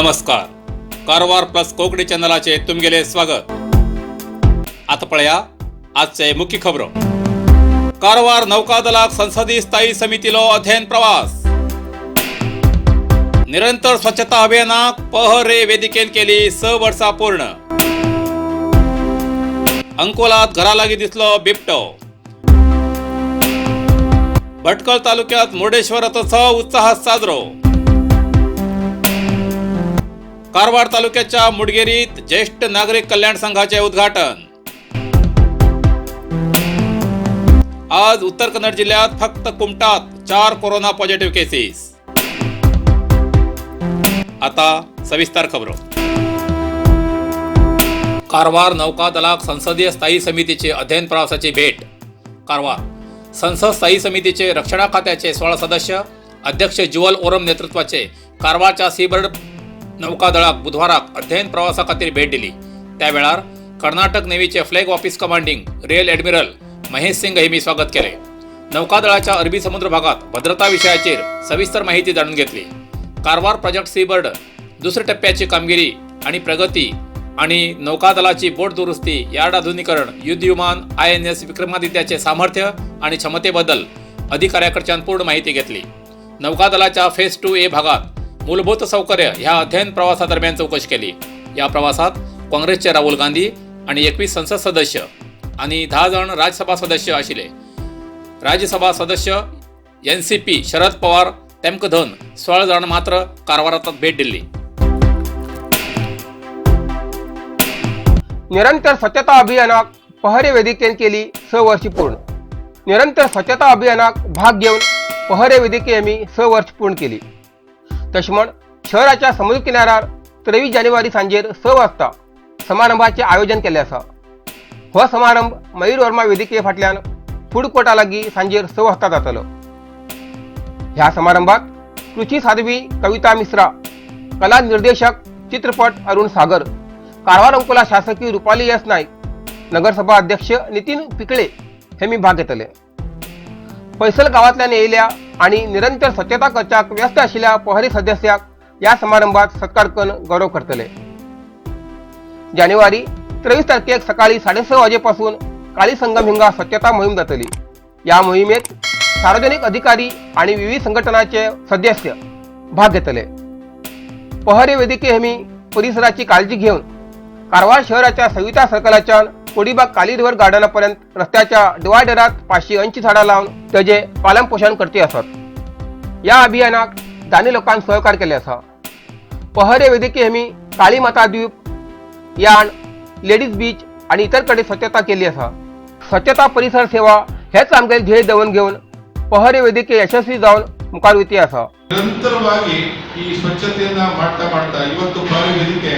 नमस्कार, कारवार प्लस कोंकणी चॅनलाचे तुमगेले स्वागत. आता पळया आजचे मुख्य खबरो. कारवार नौकादलाक संसदीय स्थायी समितीलो अध्ययन प्रवास. निरंतर स्वच्छता अभियानाक पहरे वेदिकेन केली 6 वर्सां पूर्ण. अंकोलात घरा लागीं दिसलो बिबटो. भटकळ तालुक्यात मुर्डेश्वर रथोत्सव उत्साहात साजरो. कारवार तालुक्याच्या मुडगेरीत ज्येष्ठ नागरिक कल्याण संघाचे उद्घाटन. आज उत्तर कन्नड जिल्ह्यात फक्त कुमटात 4 कोरोना पॉझिटिव्ह केसेस. आता सविस्तर खबरो. कारवार नौकादलाक संसदीय स्थायी समितीचे अध्ययन प्रवासाची भेट. कारवार संसद स्थायी समितीचे रक्षणा खात्याचे 16 सदस्य अध्यक्ष जुअल ओरम नेतृत्वाचे कारवारच्या सीबर्ड नौकादळाक बुधवाराक अध्ययन प्रवासा खातीर भेट दिली. त्या वेळार कर्नाटक नेव्हीचे flag office commanding rear admiral Mahesh Singh हेमी स्वागत केले. नौकादळाच्या अरबी समुद्र भागात भद्रता विशयाचेर सविस्तर माहिती जाणून घेतली. कारवार प्रोजेक्ट सीबर्ड दुसऱ्या टप्प्याची कामगिरी आणि प्रगती आणि नौकादलाची बोट दुरुस्ती, यार्ड आधुनिकरण, युद्धविमान आयएनएस विक्रमादित्याचे सामर्थ्य आणि क्षमतेबद्दल अधिकाऱ्याकडच्यान पूर्ण माहिती घेतली. नौकादलाच्या फेज 2ए भागात मूलभूत सौकर्य ह्या अध्ययन प्रवासादरम्यान चौकशी केली. या प्रवासात काँग्रेसचे राहुल गांधी आणि 21 संसद सदस्य आणि 10 जण राज्यसभा सदस्य आशिल्ले. राज्यसभा सदस्य एनसीपी शरद पवार तेमकां धरून 16 जाण मात्र कारवारात भेट दिल्ली. निरंतर स्वच्छता अभियानाक पहरे वेदिकेन केली 6 वर्ष पूर्ण. निरंतर स्वच्छता अभियानाक भाग घेवन पहरे वेदिके आमी 6 वर्ष पूर्ण केली. तशें म्हण शहराच्या समुद्र किनाऱ्यार 23 जानेवारी सांजेर 6 वाजता समारंभाचे आयोजन केल्लें आसा. हो समारंभ मयूर वर्मा वेदिके फाटल्यान फूड कोर्टा लागीं सांजेर 6 वाजता जातलो. ह्या समारंभात कृषी साध्वी कविता मिश्रा, कला निर्देशक चित्रपट अरुण सागर, कारवार अंकोला शासकीय रुपाली एस नाईक, नगरसभा अध्यक्ष नितीन पिकळे हे मी भाग घेतले. पैसल गावांतल्यान येयल्या आणि निरंतर स्वच्छता करच्याक व्यस्त आशिल्ल्या पहरी सदस्याक ह्या समारंभात सत्कार करून गौरव करतले. जानेवारी 23 तारखेक सकाळी 6:30 वाजेपासून काळी संगम हिंगा स्वच्छता मोहीम जातली. या मोहिमेत सार्वजनिक अधिकारी आणि विविध संघटनांचे सदस्य भाग घेतले. पहरे वेदिके हेमी परिसराची काळजी घेऊन कारवार शहराच्या सविता सर्कलाच्यान कोडीबाग काली रिव्हर गार्डनापर्यंत रस्त्याच्या डिवायडरात 580 झाडां लावन तेजे पालन पोषण करती आसत. या अभियानाक दानी लोकांक सहकार केले आसा. पहरे वेदिके हेमी काळी माता द्वीप, याण, लेडीज बीच आणि इतर कडेन स्वच्छता केल्ली आसा. स्वच्छता परिसर सेवा हेच आमगेले ध्येय दवरून घेवन पहरे वेदिके यशस्वी जावन मुखार वयती आसा. ನಿರಂತರವಾಗಿ ಈ ಸ್ವಚ್ಛತೆಯನ್ನ ಮಾಡ್ತಾ ಮಾಡ್ತಾ ಇವತ್ತು ಪ್ರಹರಿ ವೇದಿಕೆ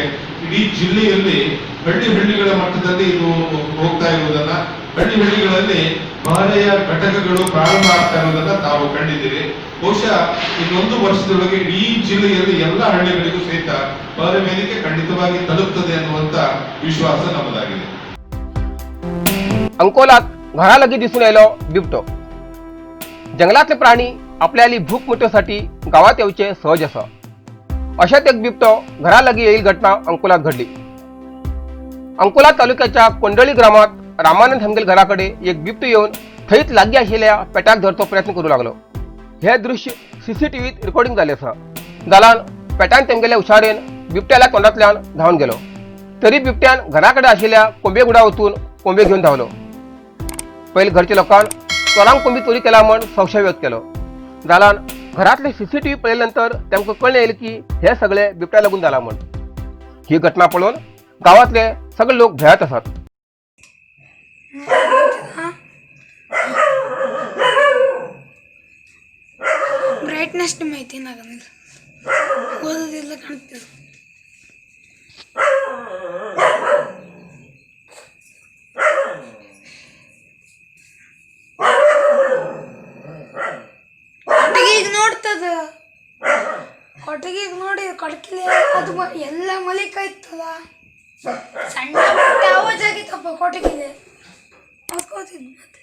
ಇಡೀ ಜಿಲ್ಲೆಯಲ್ಲಿ ಹಳ್ಳಿ ಹಳ್ಳಿಗಳ ಮಟ್ಟದಲ್ಲಿ ಇದು ಹೋಗ್ತಾ ಇರುವುದನ್ನ, ಹಳ್ಳಿ ಹಳ್ಳಿಗಳಲ್ಲಿ ಪಹರೆಯ ಘಟಕಗಳು ಪ್ರಾರಂಭ ಆಗ್ತಾ ಇರುವುದನ್ನ ತಾವು ಕಂಡಿದ್ದೀರಿ. ಬಹುಶಃ ಇನ್ನೊಂದು ವರ್ಷದೊಳಗೆ ಇಡೀ ಜಿಲ್ಲೆಯಲ್ಲಿ ಎಲ್ಲ ಹಳ್ಳಿಗಳಿಗೂ ಸಹಿತ ಪ್ರಹರಿ ವೇದಿಕೆ ಖಂಡಿತವಾಗಿ ತಲುಪ್ತದೆ ಅನ್ನುವಂತ ವಿಶ್ವಾಸ ನಮ್ಮದಾಗಿದೆ. अंकोलात घरा लागीं दिसून आयलो बिबटो. जंगलातले प्राणी आपल्याली भूक मिटोवसाठी गावात येवचे सहज आसा. अशेंच एक बिबटो घरा लागीं येईल घटना अंकोलात घडली. अंकोला तालुक्याच्या कोंडळी ग्रामात रामानंद हेमगेल घराकडे एक बिबटो येवन थंयच लागीं आशिल्ल्या पेटाक धरचो प्रयत्न करूं लागलो. हे दृश्य सीसीटीव्हीत रेकॉर्डिंग जालें आसा. जाल्यान पेटान तेमगेल्या हुशारेन बिबट्याल्या तोंडांतल्यान धांवन गेलो. तरी बिबट्यान घराकडे आशिल्ल्या कोंबे गुडा वचून कोंबे घेवन धांवलो. पयले घरच्या लोकांन चोरांक कोंबी चोरी केला म्हण संशय व्यक्त केलो. जाल्यान घरातले सीसीटीव्ही पळयले नंतर तांकां कळ्ळें येयलें की हे सगळे बिबट्या लागून जाला म्हण. ही घटना पळोवन गांवांतले सगळे लोक भंयात आसात. ಬ್ರೈಟ್ನೆಸ್ ಐತಿ ಏನಾಗಂದ್ರೆ ಓದೋದೆಲ್ಲ ಕಾಣ್ತದೆ. ಕೊಟ್ಟಿಗೆಗೆ ನೋಡ್ತದ, ಕೊಟ್ಟಿಗೆಗೆ ನೋಡಿ ಕೊಡಕಿಲೆ ಅದು ಎಲ್ಲ ಮಲಿಕಾಯ್ತದ. ಸಣ್ಣ ಪುಟ್ಟ ಆವಾಜ್ ಆಗಿತ್ತಪ್ಪ ಕೊಟ್ಟಿಗೆಗೆ. ಓದ್ಕೋತಿದ್ ಮತ್ತೆ.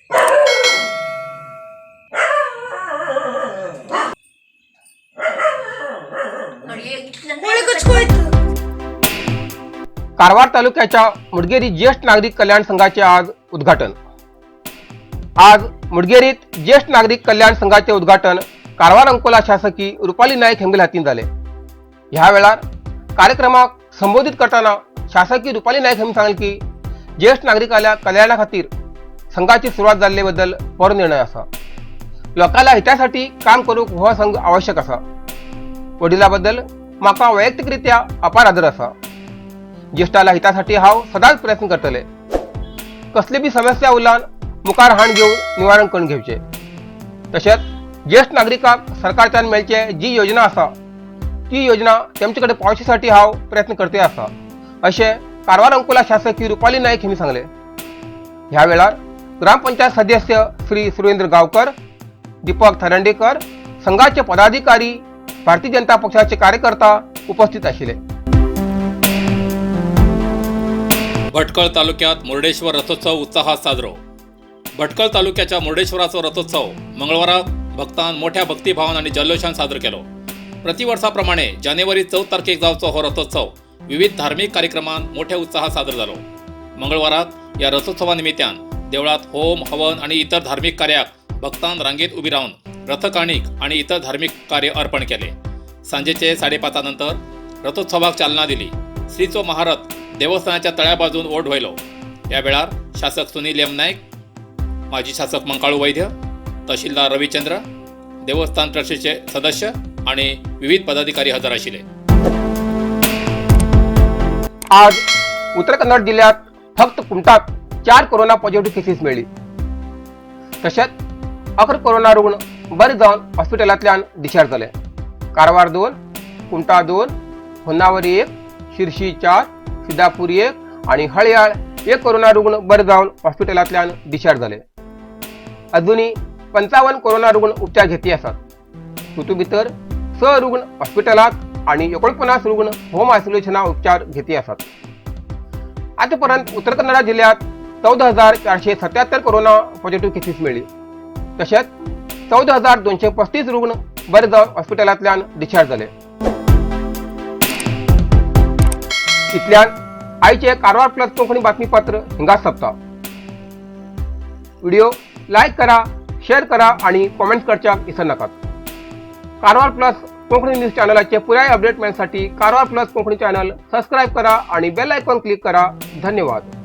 ಕೋಳಿ ಕಚ್ಕೋಯ್ತು. कारवार तालुक्याच्या मुडगेरी ज्येष्ठ नागरिक कल्याण संघाचे आज उद्घाटन. आज मुडगेरीत ज्येष्ठ नागरिक कल्याण संघाचे उद्घाटन कारवार अंकोला शासकी रुपाली नाईक हेंगल हातीन झाले. ह्या वेळार कार्यक्रमाक संबोधित करताना शासकी रुपाली नाईक हेम सांगले की ज्येष्ठ नागरिकाल्या कल्याणा खातीर संघाची सुरवात जाल्ले बद्दल बरो निर्णय आसा. लोकांच्या हितासाठी काम करूक हो संघ आवश्यक आसा. वडिला बद्दल म्हाका वैयक्तिकरित्या अपार आदर आसा. ज्येष्ठाला हितासाठी हांव सदांच प्रयत्न करतले. कसली बी समस्या उरल्यान मुखार हाण घेवन निवारण करून घेवचे. तशेंच ज्येष्ठ नागरिकांक सरकारच्यान मेळचे जी योजना आसा ती योजना तेमचे कडेन पावचे हांव प्रयत्न करते आसा, अशें कारवार अंकोला शासकी रुपाली नाईक हांणी सांगलें. ह्या वेळार ग्रामपंचायत सदस्य श्री सुरेंद्र गावकर, दीपक थरंडेकर, संघाचे पदाधिकारी, भारतीय जनता पक्षाचे कार्यकर्ता उपस्थित आशिल्ले. भटकळ तालुक्यात मुर्डेश्वर रथोत्सव उत्साहात साजरो. भटकळ तालुक्याच्या मुर्डेश्वराचो रथोत्सव मंगळवारा भक्तान मोठ्या भक्तिभावान आणि जल्लोषान साजरो केलो. प्रतिवर्षाप्रमाणे जानेवारी 4 तारखेक जावचो हो रथोत्सव विविध धार्मिक कार्यक्रमान मोठ्या उत्साहात सादर जालो. मंगळवाराक या रथोत्सवा निमित्तान देवळात होम हवन आणि इतर धार्मिक कार्याक भक्तान रांगेत उबी रावन रथकाणीक आणि इतर धार्मिक कार्य अर्पण केले. सांजेचे 5:30 नंतर रथोत्सवाक चालना दिली. श्रीचो महारथ देवस्थानाच्या तळ्या बाजून ओढ व्हयलो. या वेळार शासक सुनील एम नाईक, माजी शासक मंकाळू वैद्य, तहसीलदार रविचंद्र, देवस्थान ट्रस्टीचे सदस्य आणि विविध पदाधिकारी हजर आशिल्ले. आज उत्तर कन्नड जिल्ह्यात फक्त कुमटात 4 कोरोना पॉझिटिव्ह केसीस मेळ्ळी. तशेंच 11 कोरोना रुग्ण बरे जावन हॉस्पिटलांतल्यान डिस्चार्ज जाले. कारवार 2, कुमटा 2, होन्नावर 1, शिरशी 4, सिद्धापूर 1 आणि हळयाळ 1 कोरोना रुग्ण बरे जावन हॉस्पिटलांतल्यान डिस्चार्ज जाले. अजूनही 55 कोरोना रुग्ण उपचार घेती आसात. तातूंत भितर 6 रुग्ण हॉस्पिटलात आणि 49 रुग्ण होम आयसोलेशना उपचार घेती आसात. आतापर्यंत उत्तर कन्नडा जिल्ह्यात 14,477 कोरोना पॉझिटिव्ह केसीस मेळ्ळी. तशेंच 14,235 रुग्ण बरे जावन हॉस्पिटलांतल्यान डिस्चार्ज जाले. इतल्यान आयचे कारवार प्लस कोंकणी बातमीपत्र हिंगाच सोंपता. व्हिडिओ लायक करा, शेअर करा आणि कॉमेंट्स करच्याक विसर नाकात. कारवार प्लस कोंकणी न्यूज चॅनलाचे पुराय अपडेट मेळण्यासाठी Karwar plus Konkani channel subscribe करा आणि बेल आयकॉन क्लिक करा. धन्यवाद.